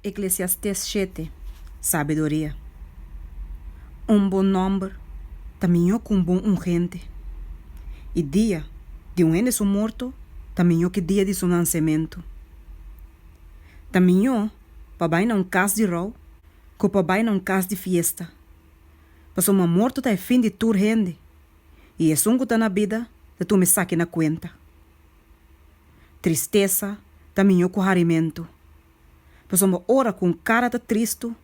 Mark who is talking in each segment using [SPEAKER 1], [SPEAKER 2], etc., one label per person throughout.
[SPEAKER 1] Eklesiastés shete, Sabiduria. Un bon nòmber ta mihó ku un bon ungente, i dia di un hende su morto ta mihó ku dia di su nansementu. Ta mihó pa bai na un kas di rou ku pa bai na un kas di fiesta, pasobra morto ta e fin di tur hende, i esun ku ta na bida ta tuma esaki na kuenta. Tristesa ta mihó ku harimentu, pasobra ora ku un kara ta tristu,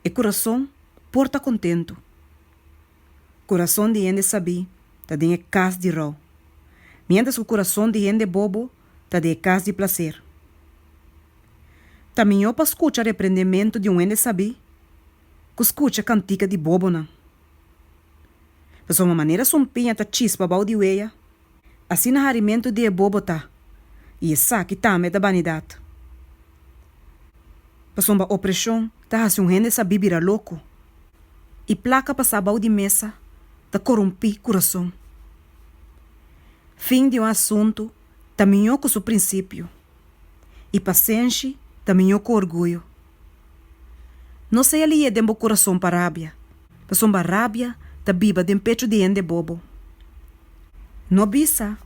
[SPEAKER 1] e kurason por ta kontentu. Kurason di hende sabí ta den e kas di rou, miéntras ku kurason di hende bobo ta den e kas di plaser. Ta mihó pa skucha reprendementu di un hende sabí ku skucha kantika di bobonan. Pasobra manera sumpiña ta chispa bou di wea, asina harimentu di e bobo ta, i esaki tambe ta banidat. Pasobra opreshon ta hasi un hende sabí bira loko, i plaka pasá bou di mesa ta korumpí kurason. Fin di un asuntu ta mihó ku su prinsipio, i pasenshi ta mihó ku orguyo. No sea lié den bo kurason pa rabia, pasobra rabia ta biba den pechu di hende bobo. No bisa,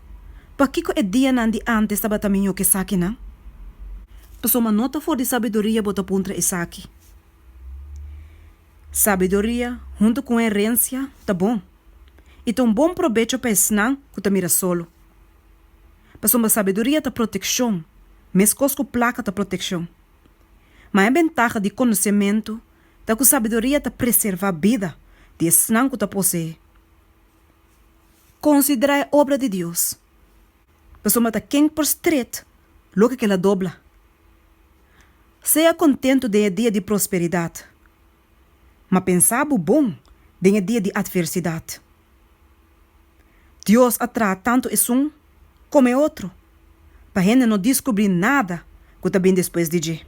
[SPEAKER 1] Pakiko e dianan di ántes tabata mihó ku esakinan? Pasobra no ta for di sabiduria bo ta puntra esaki. Sabiduria huntu ku un herensia ta bon, i ta un bon probecho pa esnan ku ta mira solo. Pasobra sabiduria ta protekshon, meskos ku plaka ta protekshon. Ma e bentaha di konosementu ta ku sabiduria ta preservá bida di esnan ku ta poseé. Konsiderá e obra di Dios, pasobra ta ken por stret loke ku el a dobla? Sea kontentu den e dia di prosperidat, ma pensa bo bon den e dia di atversidat. Dios a traha tantu esun komo e otro, pa hende no diskubrí nada ku ta bin despues di dje.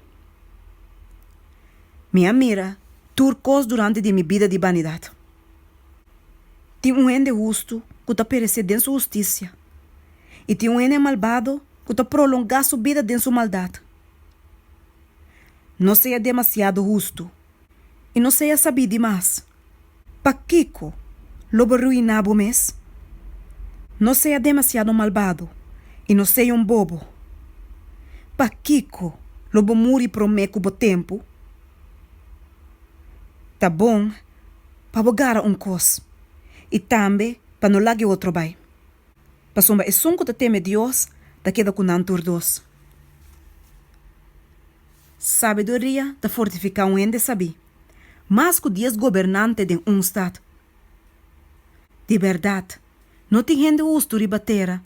[SPEAKER 1] Mi a mira tur kos durante di mi bida di banidat. Tin un hende hustu ku ta peresé den su hustisia, i tin un hende malbado ku ta prolongá su bida den su maldat. No sea demasiado hustu, i no sea sabí dimas. Pakiko lo bo ruiná bo mes? No sea demasiado malbado i no sea un bobo. Pakiko lo bo muri promé ku bo tempu? Ta bon pa bo gara un kos i tambe pa no laga e otro bai, pasobra esun ku ta teme Dios ta keda ku nan tur dos. Sabiduria ta fortifiká un hende sabí mas ku dies gobernante den un stat. Di bèrdat, no tin hende hustu riba tera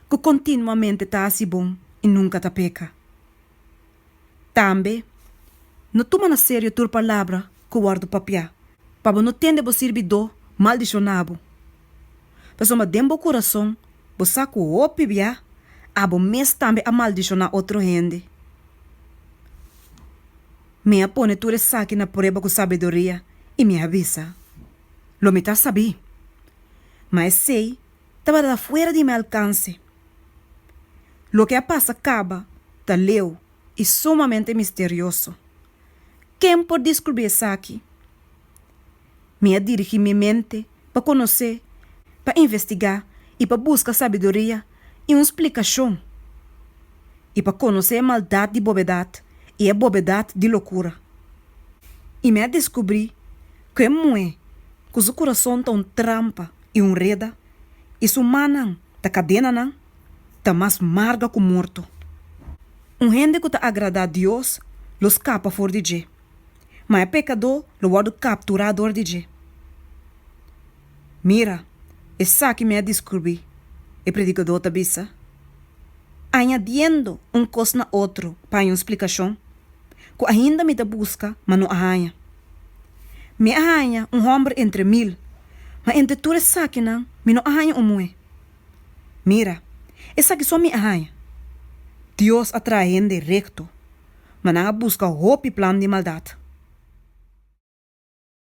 [SPEAKER 1] ku kontinuamente ta hasi bon i nunka ta peka. Tambe, no tuma na serio tur palabra ku wòrdu papiá, pa bo no tende bo sirbidó maldishoná bo. Pasobra den bo kurason bo sa ku hopi bia abo mes tambe a maldishoná otro hende. Mi a pone tur esaki na prueba ku sabiduria i mi a bisa, Lo mi ta sabí. Ma esei tabata fuera di mi alkanse. Loke a pasa kaba ta leu i sumamente misterioso. Ken por deskribí esaki? Mi a dirigí mi mente pa konosé, pa investigá i pa buska sabiduria i un splikashon, i pa konosé e maldat di bobedat i e bobedat di lokura. I mi a deskubrí ku e muhé ku su kurason ta un trampa i un reda i su mannan ta kadenanan, ta mas marga ku morto. Un hende ku ta agradá Dios lo skapa for di dje. Ma e pekadó lo wòrdu kapturá dor di dje. Mira, esaki mi a diskubrí, e predikadó ta bisa, añadiendo un kos na otro pa haña un splikashon, ku ainda mi ta buska ma no a haña. Mi a haña un hòmber entre mil, ma entre tur esakinan mi no a haña un muhé. Mira, esaki so mi a haña, Dios a traha hende rekto, ma nan a buska hopi plan di maldat.